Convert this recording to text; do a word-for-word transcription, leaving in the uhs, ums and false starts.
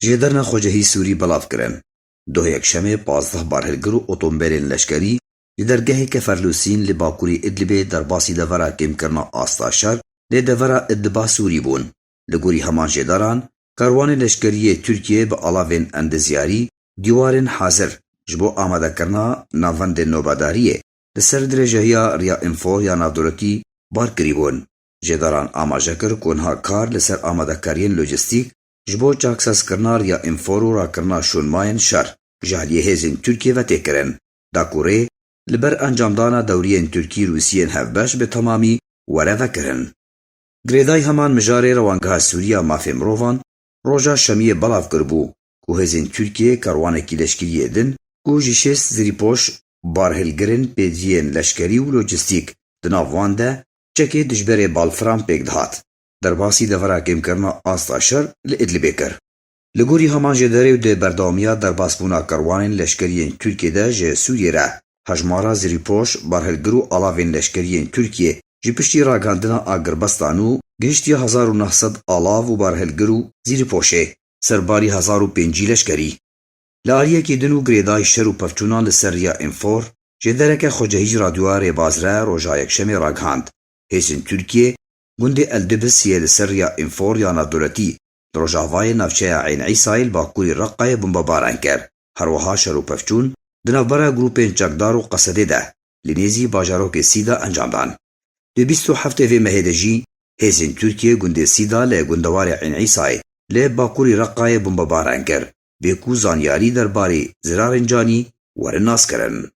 Jêderna xwecehî Sûrî belav kirin. Doh yekşemê pazdeh barhilgir û otombelên leşkerî li dergehê Keferlûsîn li bakurî Idlibê derbasî devera kêmkirina asta şer lê devera Idliba Sûrî bûn. Li gorî heman jêderan, karwanê leşkerî yê Tirkiyê bi alavên endizyarî, dîwarên hazir ji bo amadekirina navendên nobedariyê li ser dirêjehiya Riya Înfor ya navdewletî bar kirîbûn. Jêderan amaje kir ku niha kar li ser amadekariyên lojîstîk ji bo çaksazkirina Riya Înfor û rakirina şûnmayên şer ji aliyê hêzên Tirkiyê ve tê kirin, da ku rê li ber encamdana dewriyên Tirkî-Rûsî yên hevbeş bi temamî were vekirin. Girêdayî heman mijarê Rewangeha Sûrî ya Mafê Mirovan roja Şemiyê belav kiribû ku hêzên Tirkiyê karwanekî leşkerî yê din ku ji şêst zirîpoş, barhilgirên pêdiviyên leşkerî û lojîstîk di nav wan de çekê dijberê balfiran pêk dihat, derbasî devera kêmkirina asta şer li Idlibê kir. Li gorî heman jêderê û di berdewamiya derbasbûna karwanên leşkerî yên Tirkiyê de ji Sûriyê re, hejmara zirîpoş, barhilgir û alavên leşkerî yên Tirkiyê ji piştî ragihandina agirbestan û gihiştiye hezar û neh sed alav û barhilgir û zirîpoşê, ser barî hezar û pêncî leşkerî. Li aliyekî din û girêdayî şer û pevçûnan li ser Riya Înfor, jêdereke xwecehî ji Radyoya Rêbaz re roja Yekşemê ragihand, hêzên Tirkiyê gundê Eldibis yê li ser Riya Înfor ya navdewletî li rojavayê navçeya Eyn Îsayê li bakurî Reqayê bombebaran kir. Her wiha şer û pevçûn di navbera grûpên çekdar û Qesedê de li nêzî bajarokê Sîda encam dan. Di bîst û heftê vê mehê de jî hêzên Tirkiyê gundê Sîda li gundewarê Eyn Îsayê li bakurî Reqayê bombebaran kir, bê ku zanyarî derbarê zirarên canî werin naskirin.